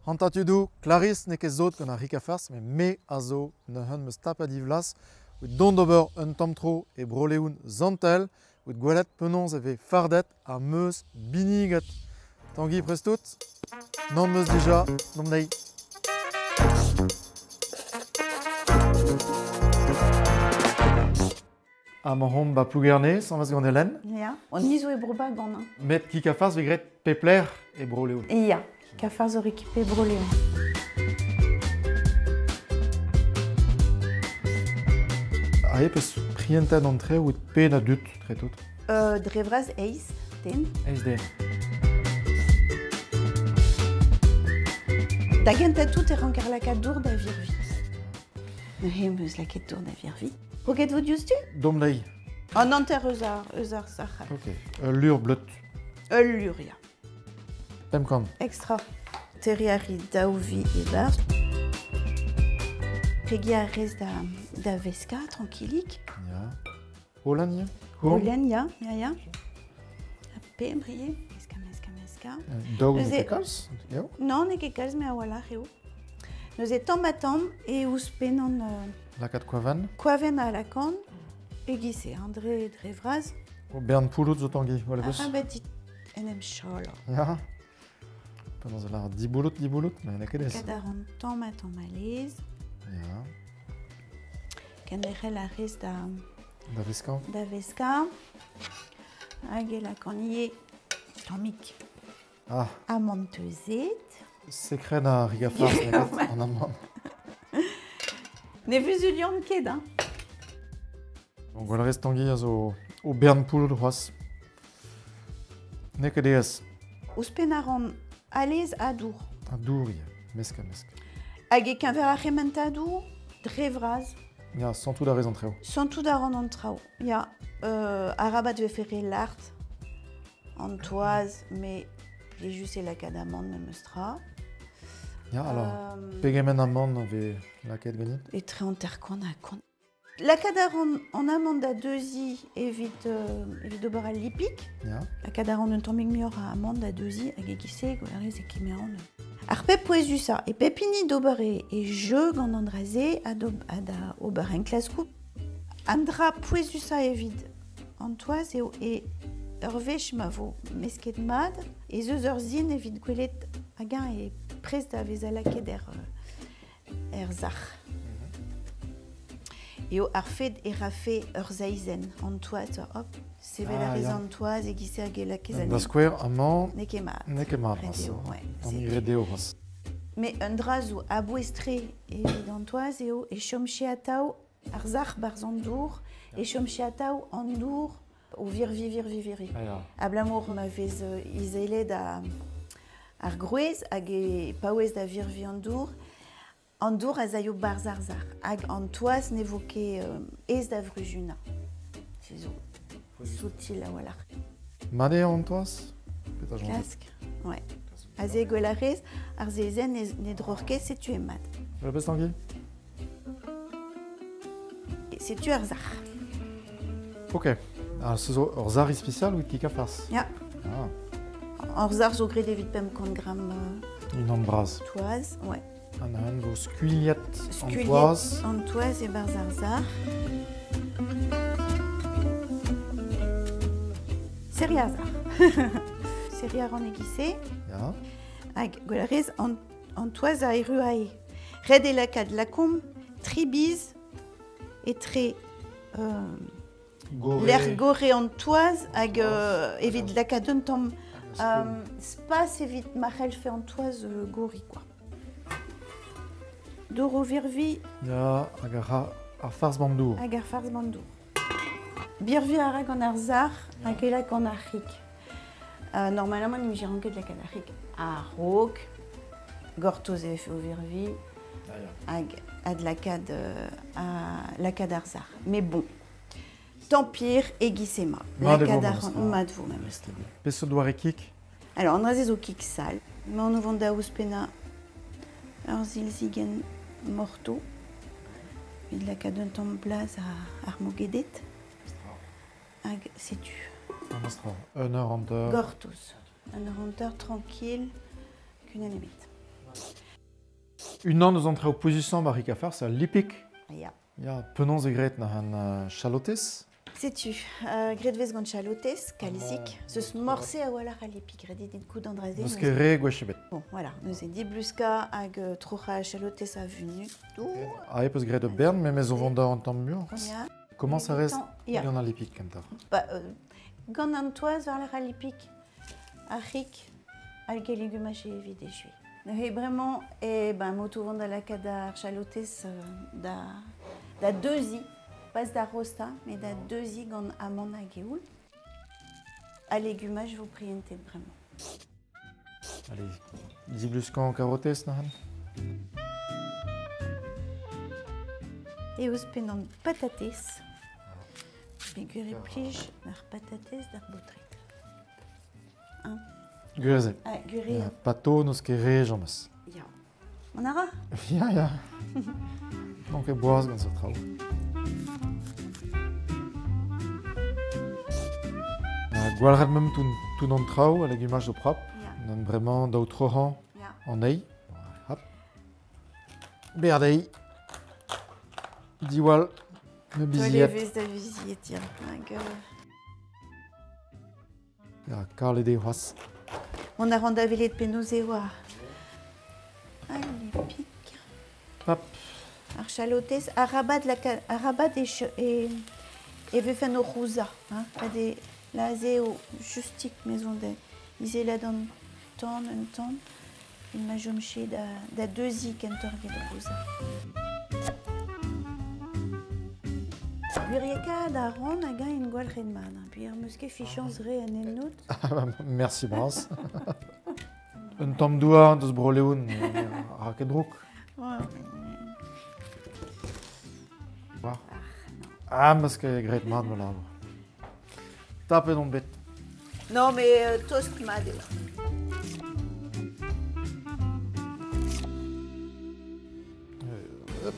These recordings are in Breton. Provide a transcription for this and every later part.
Hanta tudoù, Clarisse n'eo ket sot gant ar rikafars, met me a zo neuze 'm eus tapet divlaz evit dont d'ober un tamm tro e Bro-Leon Zantel evit gwelet penaos e vez fardet ar meuz binniget. Tangi, prest out? Nann 'meus dija, deomp dezhi. Amañ omp 'ba Plougerne, sañvez gant Hélène. Ya, on ni zo e Bro-Bagan. Hein. Met kig-ha-farz vez graet pep lec'h e Bro-Leon. Ya, kig-ha-farz zo rekipe Bro-Leon. Aze peus prientet an treoù pe na dud, tre tout? Dre vras eizh den. Eizh den. Da gentañ tout e ranker lakaat dour da virviñ. Neuze em eus lakaet dour da virviñ. Roget vo diouzhtu? Domp dezhi. An hanter eus ar, eus ar sac'had. Ok. Ul lur bleud. Ul lur, ya. 500. Extra. Terriñ a ri daou vi e-barzh. Kregiñ a rez da, da veskañ, trankilik. Ya. Holen, ya? Holen, ya, ya, ya. Ha pebr ivez. Meskañ, meskañ, meskañ. Daou n'eo ket kalz, eo? Non, n'eo ket kalz, met a-walc'h eo. Neuze tamm-ha-tamm e ouzhpennan Lakaat koaven. Koaven a lakaan e-giz-se, hein, dre, dre vras. O bern pouloud zo Tanguy, voilà peus. Ah, bah, dit en em chal. Ya. Penaos e lâr diboulout, diboulout, mais n'eo ket aes. Lakaat a ran tamm ha tamm alez. Ya. Kenderc'hel a rez da... Da veskañ. Da veskañ. Hag e lakaan ivez tammig Ah. Amann teuzet. Sekred ar rigafarz lakaat an amann. Ne vuzulian ket, hein. Bon, gwall rez Tanguy a zo o bern pouloud c'hoazh. N'eo ket aes. Ouzhpenn a ran alez ha dour. Ha dour ivez, mesk-ha-mesk. Hag e-keñver ar c'hementadoù, dre vras. Ya, santout a rez an traoù. Santout a ran an traoù, ya. Arabat vefe re lart. An toaz, me plijus eo lakaat amann memes tra. Ya, alors, pegement amann a vez lakaet ganit? Etre hanter-kant ha kant. Lakaat a ran an amann da deuziñ evit, evit ober al lipig. Ya. Lakaat a ran un tammig muioc'h a amann da deuziñ hag e-giz-se, gwelerez e kemeran. Ar pep pouezusañ e pep hini d'ober e, e jeu gant an dra-se ha da ober enklaskoù. An dra pouezusañ evit An toaz eo e ur wech ma vo mesket mat ez eus ur sin evit gwelet hag-eñ eo prest da vezañ lakaet er, er sac'h. Eo ar fed e rafe ur seizenn an toaz, hop, sevel a Ah, rez ya. an toaz e-giz-se hag e lakez Da anezhi. skouer, amañ N'eo ket mat. N'eo ket mat Ret c'hoazh. eo, ouais, An setu. ret eo c'hoazh. Mais un dra zo a-bouez-tre evit an toaz eo e chomche atav Ar sac'h 'barzh an dour e chomche atav an dour o virviñ, virviñ, virviñ. Ah, ya. Abalamour ma vez izelet ar gwrez hag e paouez da virviñ an dour, an dour a zaio 'barzh ar sac'h hag an toaz ne vo ket aes da vruzunañ. Se zo soutil a-walc'h. Mat eo an toaz? Petra soñjit? Klask, ouais. Aze gwell a rez, ar zezenn ne droc'h ket, setu eo mat. Rebez Tanguy? Setu ar sac'h. Ok. Alors, ce zo ur sac'h ispisial evit kig farz? Ya. Ah. Ur sac'h zo graet evit 500 gramm Unan bras. Toaz, ouais. An han vo skuilhet an toaz. An toaz e-barzh ar sac'h. Serriñ ar sac'h. Serriñ a ran e-giz-se. Ya. Hag gwell a rez an, an toaz a erru aze. Ret eo lakaat lakaomp tri biz etre lec'h gorre an toaz hag evit lakaat un tamm spas evit ma c'hellfe an toaz goriñ quoi. Dour o virviñ. Ya, hag ar farz bandour. Hag ar farz bandour. Birviñ a ra gant ar sac'h hag e lak gant ar c'hig. Normalement, n'em ranket lakaat ar c'hig a-raok. Gortoz e vefe o virviñ hag adlakaat lakaat ar sac'h. Mais bon, tant pire e-giz emañ. Lakaat ar mat vo memes. Peseurt doare kig? Alors, an dra-se zo kig sall. Emaon o vont da ouzhpennañ ur silzigenn morto evit lakaat un tamm blaz ar mogedet. Hag setu. Un eur hanter. Gortoz. Un eur hanter tranquille, kudenn ebet. Unan eus an traoù pouezusañ war rik afar, c'est al lipig. Ya. Ya, penaos e graet na an chalotez. Setu, graet vez gant chalotez, kalzik, zeus morse a-walc'h al lipig, ret eo dit goût an dra-se. N'eus ket re gwech ebet. Bon, voilà, neuze dibluskañ hag troc'hañ chalotez a vunut. Ah, e peus graet ur bern, met me zo vont da an tamm muioc'h. Ya. Komañs a rez Ya. gant al lipig kentoc'h. Ba, gant an toaz war-lerc'h al lipig, ar c'hig, hag e legumaj evit echuiñ. Neuze bremañ, e ben, moto vont da lakaat ar chalotez da deuziñ, pas da rostañ, met da deuziñ gant amann hag eoul. Al legumaj vo prientet bremañ. Allez, dibluskañ karotez, neuze. E ouzhpenn an patatez. Peogwir e plij ar patatez d'ar baotred. Hein? Gwir Ah, gwir eo. Ya, pato n'eus ket re james. Ya. On a ra? Ya, ya. Donc e boaz gant seurt traoù. Gwalc'het meum tout an traoù a legumaj zo prop. Ya. N'en bremañ daou troc'hañ Ya. an eil. Hop. Berdei. Diwall. Me biziet. Toi, da viziet, ya. Hag, Ya, kalet eo c'hoazh. On a rend da welet penaos eo ar... Al lipig. Hop. Ar chalotez, arabat laka, arabat e, e, e vefen o rouza. Hein? Pa de laze o justik maison de izelat an tan, un tan, il ma jomche da deuzi kentor get rouza. Gwiriekaat a ran hag en gwall red mat. Puis ar meus ket fichañs re an ennout. Merci bras. Un tamm douar deus Bro-Leon, ra ket drouk. Ouais. Ah, meus ket graet mat ma labour. Tapet on bet. Non, mais tost mat eo. Hop.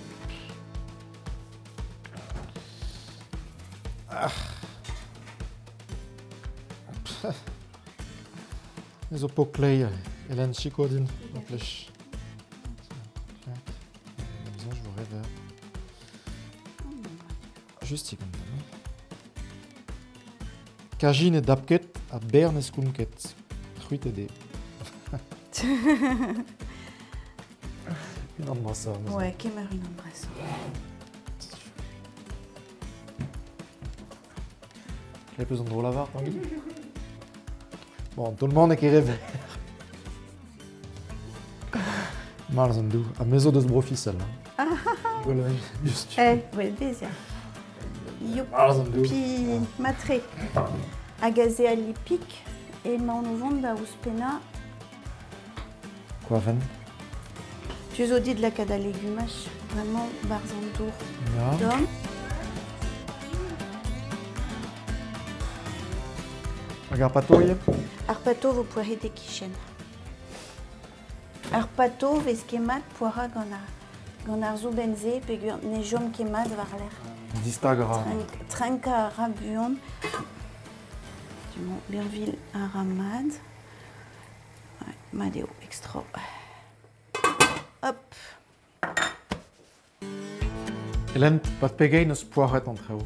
Ah. Me zo po klei, Hélène Chikodin, en plech. Je vous rêve. Juste comme ça. Kajin e dapket a bern e skounket. C'hwit e de. Une embrasse. Ouais, kemer une embrasse. J'ai besoin de drôle à voir, Tanguy. Bon, tout le monde est qui rêve. Mal an dou. A mezo deus bro ficelle. Voilà, juste. Eh, ouais, bezia. Youp. Mal an dou. Pi matre. Hag aze al lipig e maon o vont da ouzhpennañ. Koaven. Tu zo dit lakaat al legumaj, vraiment barz an dour. Ya. Dom. Hag ar pato ivez? Ar pato vo poaret e kichen. Ar pato vez ket mat poara gant ar zoubenn-se peogwir ne chom ket mat war-lerc'h. Distag a ra. Trenkañ a ra buan. Du mont birvil a ra mat. Ouais, mat eo, extra. Hop. Hélène, pat pegeit eus poaret an traoù?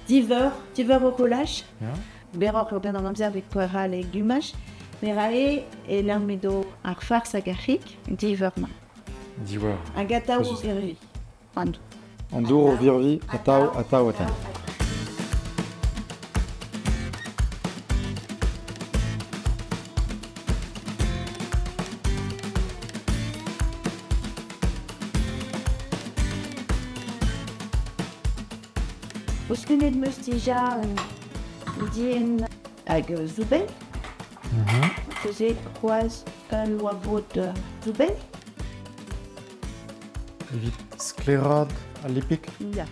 Diveur o rolaj. Ya. Beroc'h eo bet an amzer evit poara legumaj, me rae e l'armedo ar farz hag ar c'hig, diveur ma. Diveur. Hag atav o Pouezus. virvi. An An dour o virvi, atav, atav, atav. Ouzhpennet meus dija dien hag zoubenn. Neuze c'hoazh ul loa-bod zoubenn. Evit sklaeraat al lipig. Ya.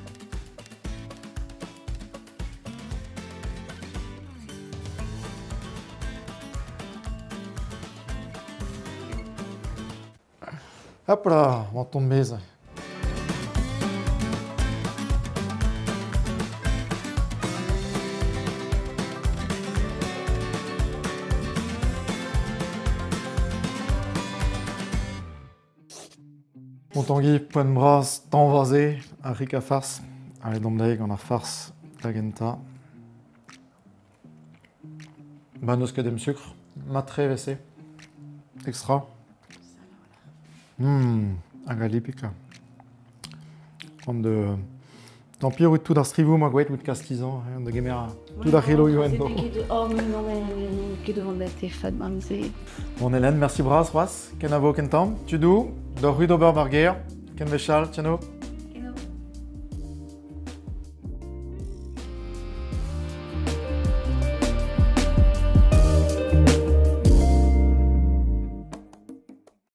Hop là, on tombe mez. Bon Tanguy, poent bras, tañva-se, ar rik a fars. Allez, domp dezhi gant ar fars da gentañ. Ba n'eus ket em sukr. Mat-tre 'vez-se. Extra. Hag a lipika. An de... Tant pis out tout ar strivoù ma gwelet out kastizañ, hein, da gemer tout ar c'heloioù en-dro. Oh, non, mais ket devant da tefad man-se. Bon Hélène, merci bras c'hoazh. Kenavo kentañ. Tudoù, d'hor ru d'ober war gêr. Ken wechall, tiano.